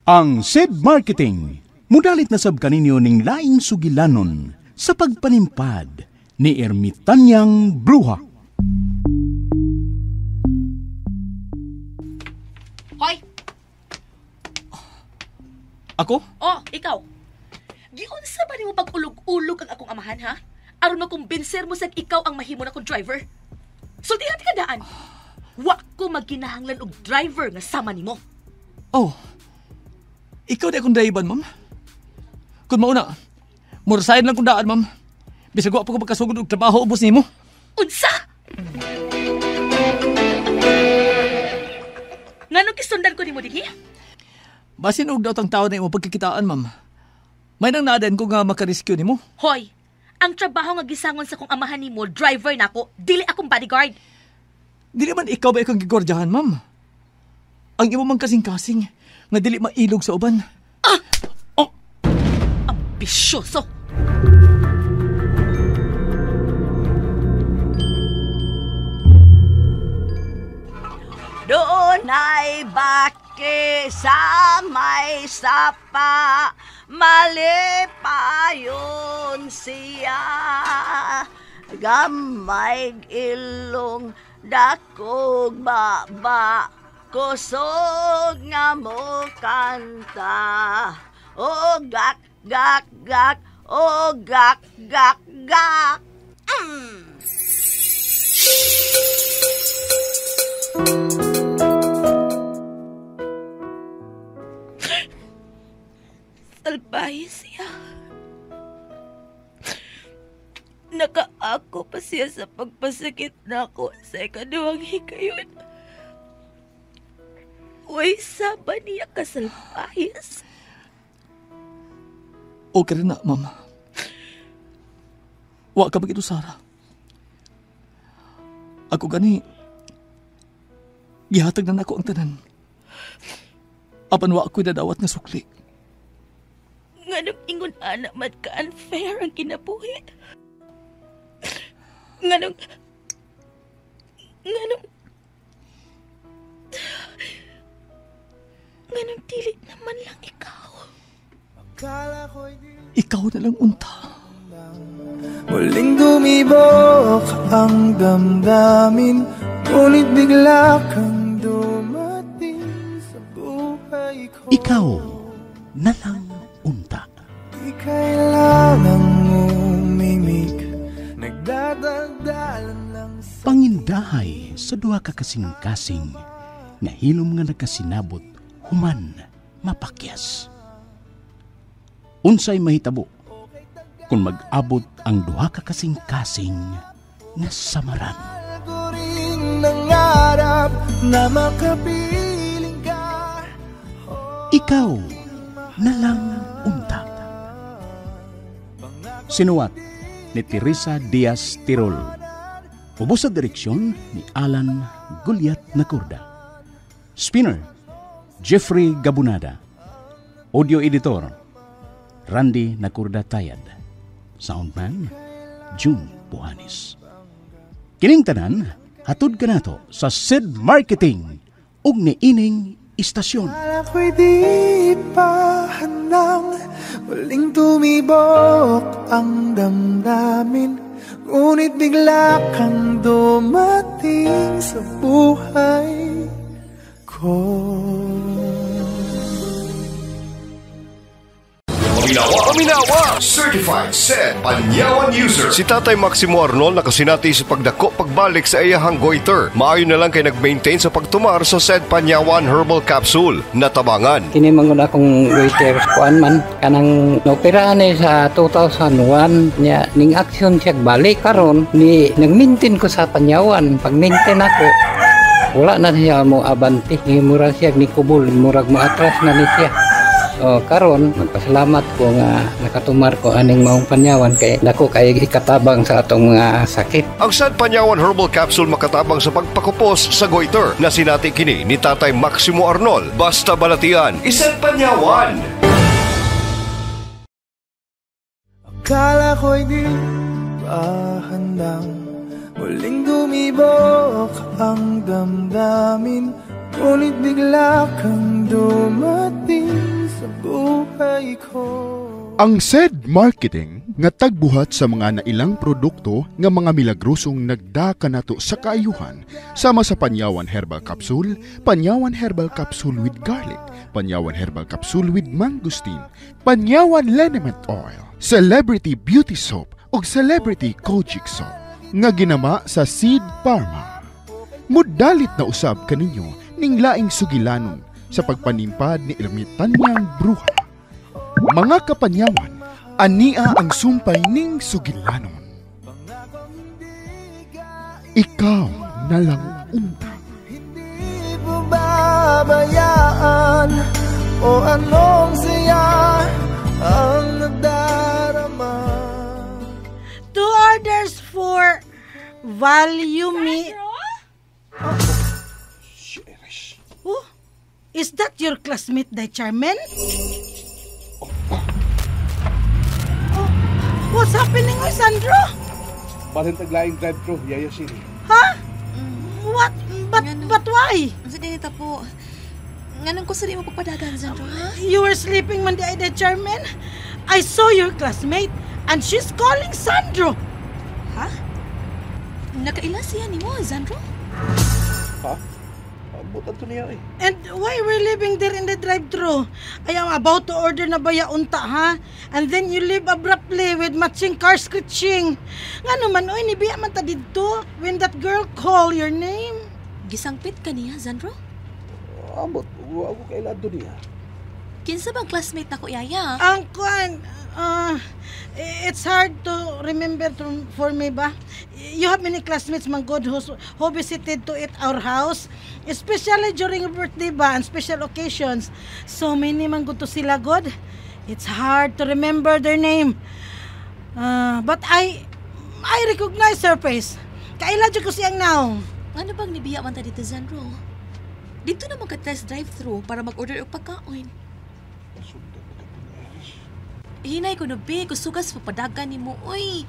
Ang SED Marketing, mudalit na sab kaninyo ning laing sugilanon sa pagpanimpad ni Ermitanyang Bruha. Hoy! Ako? Oh, ikaw. Giunsa ba nimo pag-ulog-ulog ang akong amahan, ha? Aron makumbinser mo sag ikaw ang mahimo na kong driver. Sultihan ka daan. Wa ko magkinahanglan og driver nga sama nimo. Oh. Ikaw di akong driver, ma'am. Kung mauna, murasahin lang kong daan, ma'am. Bisag wa pa ko pagkasugod og trabaho ubos nimo. Unsa? Nganong gisundan ko nimo dinhi? Basin og daot ang tao na imo pagkikitaan, ma'am. May nang naaden ko nga makarescue nimo. Hoy, ang trabaho nga gisangon sa kong amahan nimo, driver nako, dili akong bodyguard. Dili man ikaw ba ikong gigordyahan, ma'am? Ang imo mang kasing-kasing nga dili mailog sa uban. Ah! Oh! Ambisyoso! Doon ay baki sa may sapa, malipayon siya. Gamay ilong dakog baba, kusog nga mo kanta. O gak, gak, gak, o gak, gak, gak. Mm. Salbahe siya. Nakaako pa siya sa pagpasakit nako sa ikaduhang higayon. Uy, saba niya kasalpahis. Okay rin na, ma'am. Wa ka bagito, Sarah. Ako gani, gihatag na nako ang tanan. Apan wa ako'y dadawat nga sukli. Nganong ingon anak man ka unfair ang kinabuhi. Nganong dili naman lang ikaw. Ikaw na lang unta. Muling dumibok ang damdamin, ngunit bigla kang dumating sa buhay ko. Ikaw na lang unta. Di kailangang umimik, nagdadaldalan lang sa pangindahay sa duha ka kasing-kasing nga hilom nga nakasinabot human mapakyas. Unsay mahitabo kung mag-abot ang duha ka kasing-kasing nga samaran? Nangarap na makapiling ka. Ikaw na lang unta. Sinuwat ni Teresa Diaz Tirol. Ubos sa direksyon ni Alan Gulyat Nacorda. Spinner, Jeffrey Gabunada. Audio editor, Randy Nacorda Tayad. Soundman, June Buhanis. Kining tanan, hatod kanato sa SED Marketing ug niining istasyon. Ako'y di pa handang muling tumibok ang damdamin, ngunit bigla kang dumating sa buhay ko. Paminawa! Certified SED Panyawan user. Si Tatay Maximo Arnold nakasinati sa pagdako pagbalik sa iyahang goiter. Maayo na lang kay nag-maintain sa pagtumar sa SED Panyawan Herbal Capsule. Natabangan. Kini mangun akong goiter kuan man kanang naoperahan ni sa 2001 niya ning aksyon siya balik karon ni nag-maintain ko sa Panyawan. Pag-maintain ako wala na siya mo abanti. Ni murag siya ni kubol, murag mo atras na ni siya. O karon magpasalamat ko nga nakatumar ko aning maong Panyawan kay dako kay ikatabang sa atong mga sakit. Ang SED Panyawan Herbal Capsule makatabang sa pagpakupos sa goiter na sinati kini ni Tatay Maximo Arnold. Basta balatian, iSED Panyawan. Akala ko'y di pa handang muling dumibok ang damdamin, ngunit bigla kang dumating Sa buhay ko. Ang SED Marketing nga tagbuhat sa mga nailang produkto nga mga milagrosong nagdaka nato sa kaayuhan sama sa Panyawan Herbal Capsule, Panyawan Herbal Capsule with Garlic, Panyawan Herbal Capsule with Mangosteen, Panyawan Liniment Oil, Celebrity Beauty Soap ug Celebrity Kojic Soap nga ginama sa Seed Pharma. Mudalit na usab kaninyo ning laing sugilanon sa pagpanimpad ni Ermitanyang Bruha. Mga kapanyawan, ania ang sumpay ning sugilanon. Ikaw na lang unta. Hindi pababayaan o anong saya ang nadarama. 2 orders for volume. Oh, is that your classmate, the chairman? Oh, what's happening, oy, Sandro? Balhin taglaing drive-thru, Yaya Siri. Ha? What? But why? Unsa din ta po? Nganong ko sa di mo pagpadagan, Sandro, ha? You were sleeping man di the chairman. I saw your classmate and she's calling Sandro. Ha? Nakaila siya nimo, Sandro? Ha? Butan to niya eh. And why we're living there in the drive-thru? I am about to order na baya unta, ha? And then you leave abruptly with matching car scratching. Nga naman, oy, nibiya man ta didto when that girl call your name. Gisangpit ka niya, Sandro? Amot, wa ko kailad do niya. Kinsa bang classmate nako, Yaya? Ang kuan, it's hard to remember for me ba? You have many classmates, man God, who visited to it our house, especially during a birthday ba and special occasions. So many man good to sila, God. It's hard to remember their name. But I recognize her face. Kaila jud ko siyang now. Ano bang nibiya man ta dito, Sandro? Dito na magka-test drive-thru para mag-order og pagkaon. Hinay ko no, be. Kusugas papadagan ni mo, uy.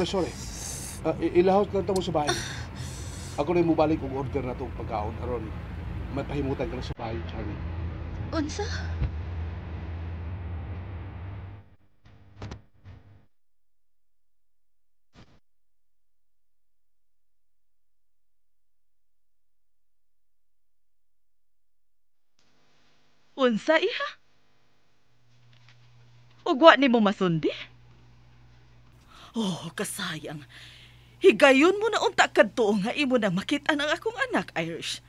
Sorry. Ilahot lang ta mo sa bahay. Ako na mubalik og order na itong pagkaon. Aron, mapahimutan ka na sa bahay, Charlie. Unsa? Unsa, iha? Ugwa ni mo masundi? Oh, kasayang. Higayon mo na unta kadto nga imo nang makita ng akong anak, Irish.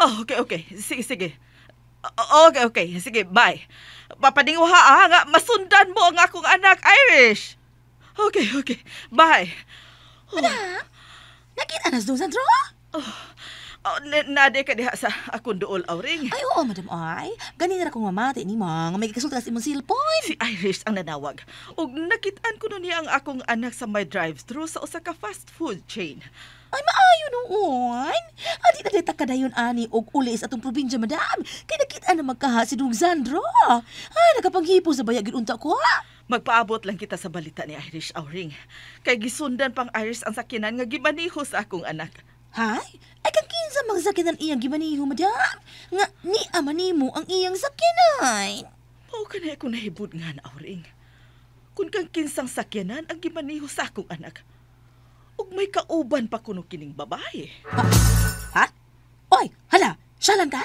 Oh, okay. Sige. Okay. Sige, bye. Papadingwa ha, nga masundan mo ang akong anak, Irish. Okay. Bye. Oh. Madam, nakita na sa Sandro? Oh, nade ka diha sa akong duol, Auring. Ay, oo, madam, ay. Ganina ra kong mamati ni Mang. May kasulta sa imong cellphone. Si Irish ang nanawag. Ug nakitaan ko nun niya ang akong anak sa may drive-thru sa usa ka fast food chain. Ay, maayo noon. Adi na dita kadayon ani og uli sa atong probinsya, madam. Kay nakita na magkaha si Dong Sandro. Ay, nakapanghipo sa bayag unta ko. Magpaabot lang kita sa balita ni Irish, Auring. Kay gisundan pang Irish ang sakinan nga gimaniho sa akong anak. Hay? Ay, kang kinsa mang sakinan iyang gimaniho, madam? Nga, ni ama nimo ang iyang sakinan. Mao ka na akong nahibod nga na, Auring. Kung kang kinsang sakyanan ang gimaniho sa akong anak, ug may kauban pa kuno kining babae. Ha? Oy, hala, siya lang ka?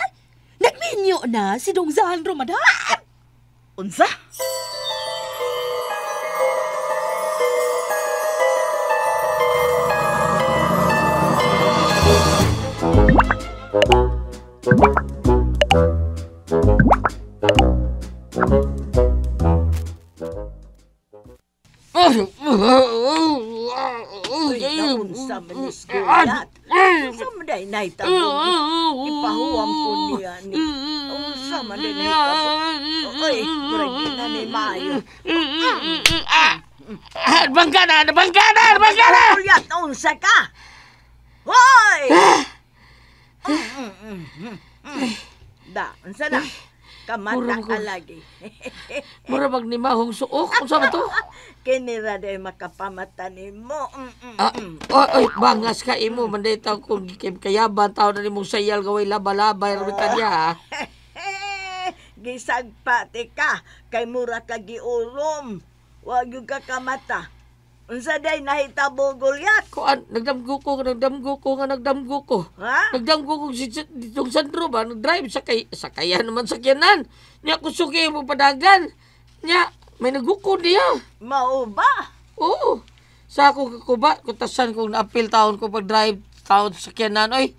Nagminyo na si Dong Sandro, madam! Unsa? Uy, naunsa man ni Skulat. Unsa man day nahitabo? Ipahuwam ko niya ni. Unsa man day nahitabo? Uy, murag di na ni maayo. Bangka na! Bangka na! Bangka na! Skulat, unsa ka? Hoy! Da, unsa na? Kamata ka lagi. Mura magnimahong suok. Unsa ba to? Kini ra day makapamata nimo. Oy, bangas ka imo manday taw kung kayaban taw na nimong sayal gaway laba-labay ermitanya ha. Gisagpa ti ka kay mura ka giurom. Wa gyud ka kamata. Unsa day nahitabo Goliath? Kuan, nagdamgo ko. Ha? Nagdamgo ko si ditong Sandro ba, nagdrive sa kaya naman sakyanan. Nya kusuki mo padagan. Nya may nagukod niya. Mao ba? Oo. Sa ako kakuba, kutasan kong naapil taon ko pag-drive taon sa sakyanan. Oy,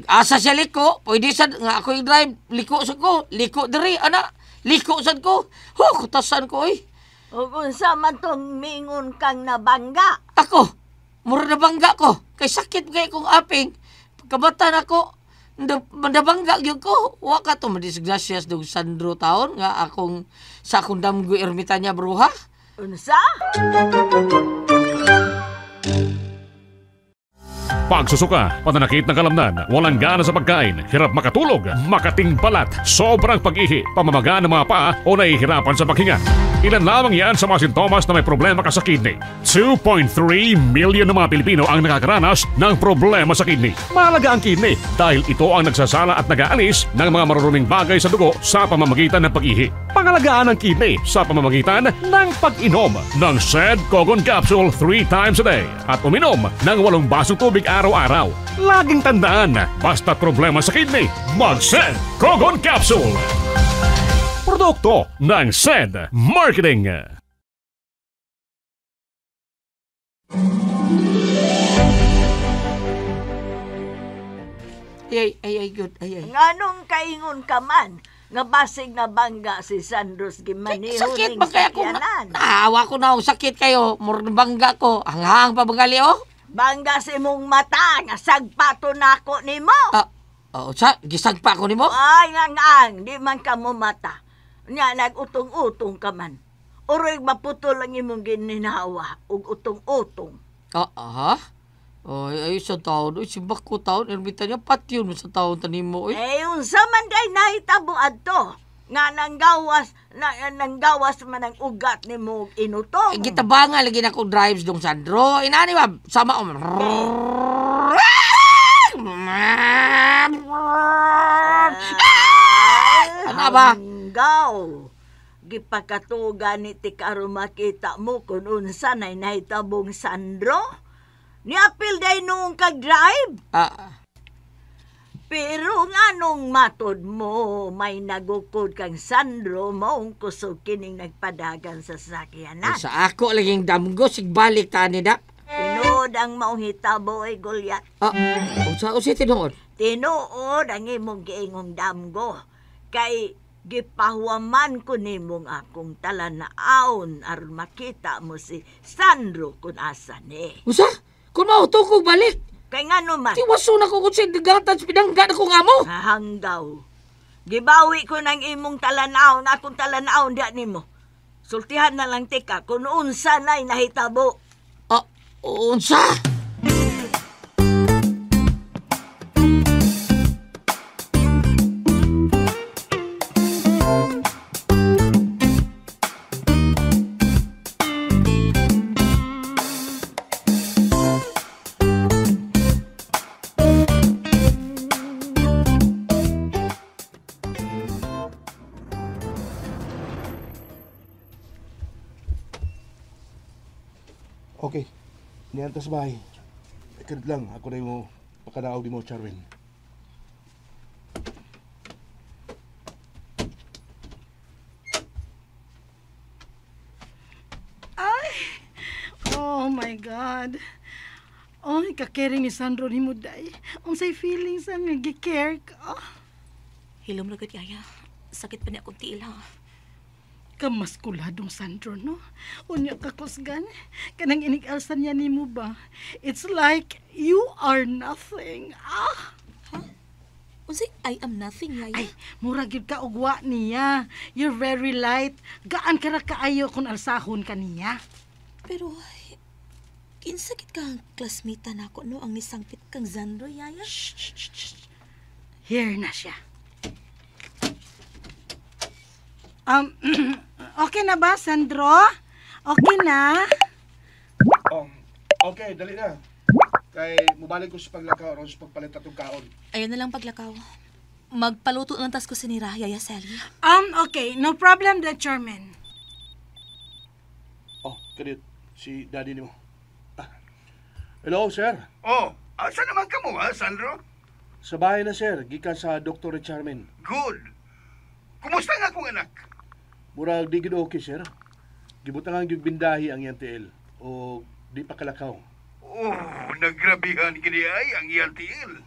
asa siya liko, pwede sad nga ako i-drive, liko sa ko, liko diri, ana, liko sad ko. Ho, kutasan ko, oy. O kung sa man tong mingon kang nabangga. Ako, mura nabangga ko. Kay sakit kay kong aping. Pagkabatan ako, nabangga gyud ko. Wa ka to madisgrasyas dog Sandro taon nga akong sa akong damgo ermitanya bruha. Unsa? Pagsusuka, pananakit ng kalamnan, walang gana sa pagkain, hirap makatulog, makating balat, sobrang pag-ihi, pamamaga ng mga paa o nahihirapan sa paghinga. Ilan lamang yan sa mga sintomas na may problema ka sa kidney. 2.3 million na mga Pilipino ang nakakaranas ng problema sa kidney. Mahalaga ang kidney dahil ito ang nagsasala at nag-aalis ng mga maruruming bagay sa dugo sa pamamagitan ng pag-ihi. Pangalagaan ang kidney sa pamamagitan ng pag-inom ng Sed Kogon Capsule 3 times a day at uminom ng 8 basong tubig araw-araw. Laging tandaan, basta problema sa kidney, mag-Sed Kogon Capsule. Produkto ng Sed Marketing. Ay, ay, ay, good, ay, ay. Nganong kaingon ka man, nga basig na bangga si Sandros gimaniho sakit ba kaya kung naawa ko na, sakit kayo, murag bangga ko, hanghang pa bangali, oh? Bangga si mong mata, nga sagpa to nako nimo. Sa, gisagpa ko nimo? Ay, ngang, di man ka mo mata. Nya, nag-utong-utong ka man. Uroy maputol ang imong gininawa, ug utong-utong. Aha? Ay, ay, sa taon, ay, simbak ko taon, ermita niya, patyon sa taon tanimo, ay. Eh, unsa man day nahitabo adto, nga nanggawas man ang ugat ni mo inutong. Ay, gitabanga lagi na ko drives dong Sandro. Inani ba, sama ko. Ano ba? Hanggaw. Gipakatuga ni ti karon makita mo kung unsa nay nahitabong Sandro. Niapil day noong kag-drive. Pero nganong matod mo, may nagukod kang Sandro, maong kusog kining nagpadagan sa sakyanan. Sa ako laging damgo, sigbalik tani da. Tinuod ang maong hitabo ay Goliath. Unsa tinuod? Tinuod ang imong giingong damgo. Kay gipahuwaman ko nimong akong talanaon aron makita mo si Sandro kung asa ni. Unsa? Kung mauto ko balik. Kay ngano man? Tiwaso na ko kung siya nagatan sa pinangga na ko nga mo. Hanggaw. Gibawi ko ng imong talanaon, akong talanaon diya nimo. Sultihan na lang tika kung unsa na'y nahitabo. Unsa? Okay. Niyan tas bahay. Ikad lang, ako na yung pakanaog di mo, Charwin. Ay! Oh my God! Oh, ika-caring ni Sandro ni Muday. Unsay feelings ang nag-care ka? Hilom ra gud yaya. Sakit pa ni akong tiil ha. Kamaskuladong Sandro, no? Unya ka kusgan. Kanang inig-alsan niya nimo ba? It's like you are nothing. Ah! Huh? Unsay I am nothing, yaya? Ay, mura gyud ka og wa niya. You're very light. Gaan ka ra kaayo kung alsahon ka niya. Pero, kinsakit ka ang klasmita nako, no? Ang nisangpit kang Sandro, yaya? Shh, shh, shh. Here na siya. Okay na ba, Sandro? Okay na? Okay, dali na. Kay mubalik ko sa paglakaw aron sa pagpalit atong kaon. Ayun na lang paglakaw. Magpaluto ng tas ko sinira, Yaya Sally. Okay, no problem the chairman. Oh, kadit si daddy nimo. Ah. Hello, sir. Oh, asa naman ka mo, ha, Sandro? Sa bahay na, sir. Gikan sa Dr. Charmin. Good. Kumusta nga akong anak? Murag di gid okay, sir. Gibutangan gyud bindahi ang iyang tiil o di pa kalakaw. Oh, nagrabihan gini ay ang iyang tiil.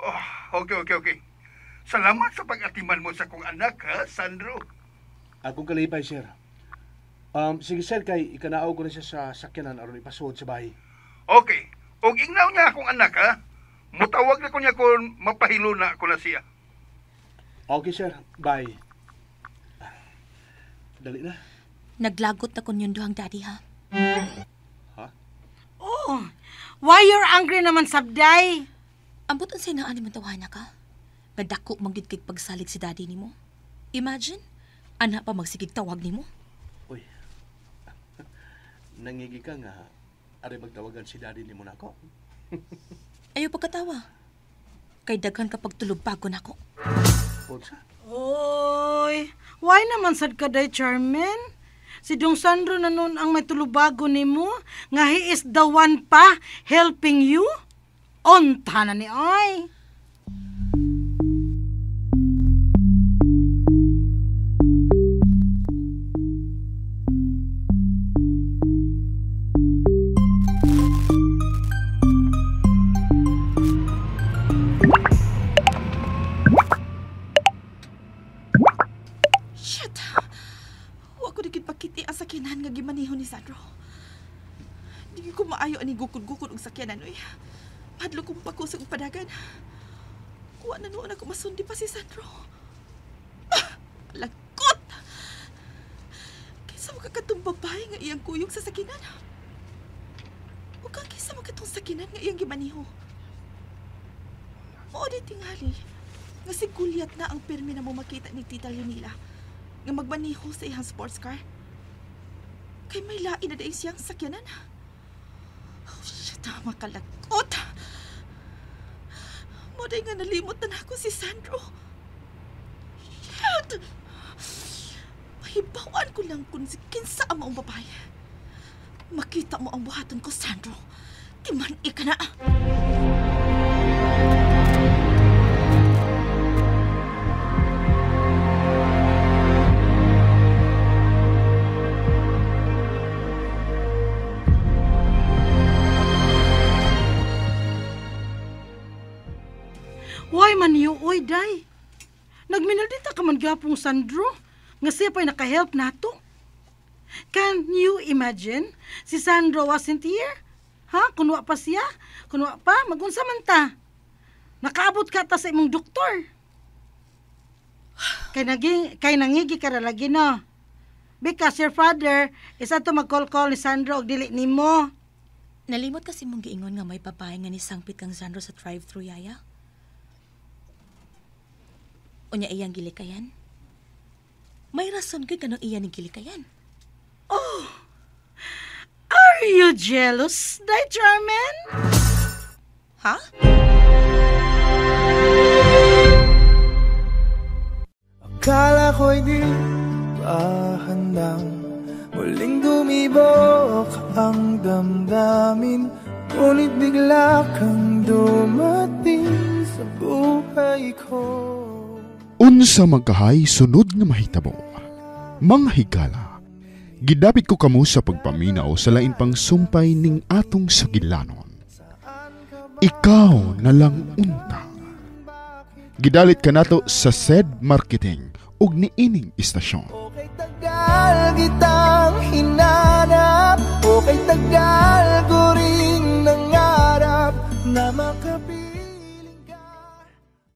Oh, okay. Salamat sa pag-atiman mo sa akong anak, ha, Sandro. Akong kalipay, sir. Sige, sir, kay ikanaaw ko na siya sa sakyanan aron ipasuod sa bahay. Okay. Og ingnaw niya akong anak, ha? Mutawag na ko niya kung mapahilo na ako na siya. Okay, sir. Bye. Dali na. Naglagot na kun yun duhang daddy, ha? Ha? Oh, why you're angry naman, Sabday? Ambot ang sinaan ni Mantawana ka? Nadako manggid kay pagsalig si daddy nimo. Imagine, ana pa magsigig tawag nimo. Uy. Nangigi ka nga, ari magtawagan si daddy nimo nako. Ayaw pagkatawa. Kay daghan kapag tulubago nako. Unsa? Oy, why naman sad ka day, Charmin? Si Dong Sandro na noon ang may tulubago nimo, nga he is the one pa helping you? Unta na ni oy. Shit! Wa ko dikit pakiti ang sakyanan nga gimaniho ni Sandro. Di ko maayo ani gukod-gukod og sakyanan oy. Padlo kong pakusog og padagan. Kuha na noon ako masundi pa si Sandro. Ah, lagot! Kaysa makakatong babae nga iyang kuyog sa sakyanan. O kang kaysa makatong sakyanan nga iyang gimaniho. Mao di tingali nga si Goliath na ang pirmi na mo makita ni Tita Leonila nga magmaniho sa iyang sports car. Kay may lain na dahil siyang sakyanan. Oh, shit, makalagot. Moday nga nalimot na ako si Sandro. Shit! Mahibawan ko lang kung si kinsa ang maong babae. Makita mo ang buhaton ko, Sandro. Timan-i ka na. Why man you, oy, day? Nagminaldita ka man gapong Sandro, nga siya pa'y nakahelp nato. Can you imagine? Si Sandro wasn't here? Ha? Kunwa pa siya? Kunwa pa? Magunsa man ta? Nakaabot ka ta sa imong doktor. Kay nangigi ka ra lagi, no? Because your father is ato mag-call-call ni Sandro og dili nimo. Nalimot kasi mong giingon nga may babae nga nisangpit kang Sandro sa drive-thru, Yaya. Unya iyang gilikayan? May rason gyud kanang iya ning gilikayan. Oh, are you jealous, Day Charmin? Ha? Akala ko'y di pa handang muling dumibok ang damdamin, ngunit bigla kang dumating sa buhay ko. Unsa magkahay sunod nga mahitabo. Mga higala, gidapit ko kamo sa pagpaminaw sa lain pang sumpay ning atong sugilanon. Ikaw na lang unta. Gidalit kanato sa SED Marketing ug niining istasyon. Okay, tagal kitang hinanap.